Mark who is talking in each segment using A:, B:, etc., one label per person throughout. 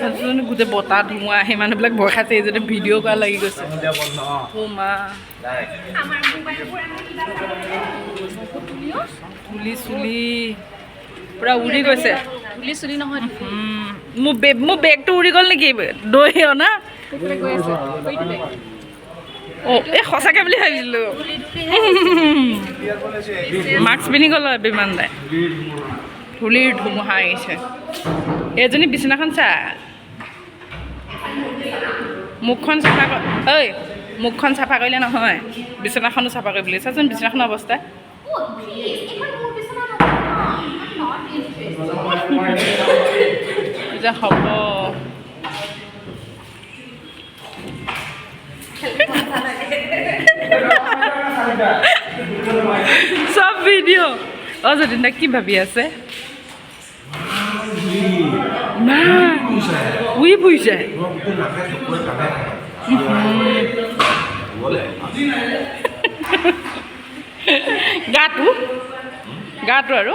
A: চাচোন, গোটেই বতাহ ধুমুহা আহি মানুহবিলাক ভয় খাইছে। এইজনে ভিডিঅ' কৰা লাগি গৈছে। অ' মা,
B: আমাৰ মোবাইলবোৰ আমি কিবা
A: ধূলি চুলি পূৰা উৰি গৈছে।
B: ধূলি চুলি নহয়।
A: মোৰ বেগটো উৰি গ'ল নেকি দৈ অনা?
B: সেইফালে গৈ আছে সেইটো বেগ।
A: অঁ, এই সঁচাকৈ বুলি ভাবিছিলোঁ। মাস্ক পিন্ধি গ'ল বিমান দাই। ধূলিৰ ধুমুহা আহিছে। এইজনী বিচনাখন চা, মুখখন চাফা কৰ। ঐ, মুখখন চাফা কৰিলে নহয়, বিচনাখনো চাফা কৰিব লাগিব। চাচোন বিচনাখনৰ অৱস্থা।
B: Oh, please, এইখন মোৰ বিচনা নহয়। I'm not interested.
A: যে হ'ব। চব ভিডিঅ'। অ যতীন দা কি ভাবি আছে? ইমান উৰি ফুৰিছে। গাটো গাটো আৰু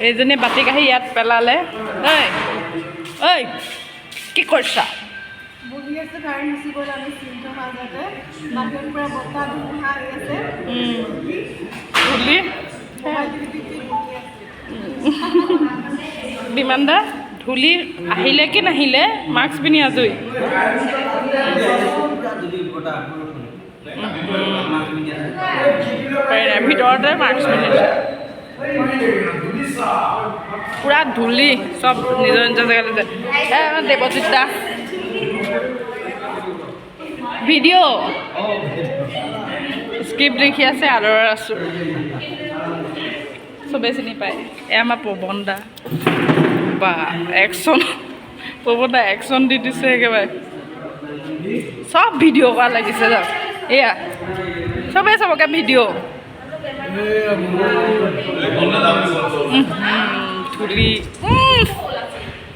A: এইজনী বাতি কাঢ়ি ইয়াত পেলালে। ঐ ঐ, কি কৰিছা?
C: বহি আছো, কাৰেণ্ট গুচি গ'ল। আমি চিন্তাৰ মাজতে বাহিৰত পুৰা বতাহ ধুমুহা আহি আছে।
A: ধূলি।
C: মোবাইল টিপি টিপি বহি আছো।
A: বিমান দা, ধূলি আহিলে কি নাহিলে মাস্ক পিন্ধি আজৰি। ভিতৰতে মাস্ক পিন্ধিছে। পুৰা ধূলি, চব নিজৰ নিজৰ জেগালৈ যায়। এই আমাৰ দেৱজিত দা ভিডিঅ' স্ক্ৰিপ্ট লিখি আছে। আদৰৰ আছোঁ, চবেই চিনি পায়। এই আমাৰ পৱন দা বা একশ্যন, পৱন দা একশ্যন দি দিছে একেবাৰে। চব ভিডিঅ' কৰা লাগিছে যাওক। এয়া চবেই চবকে ভিডিঅ'। ধূলি,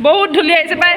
A: বহুত ধূলি আহিছে পাই।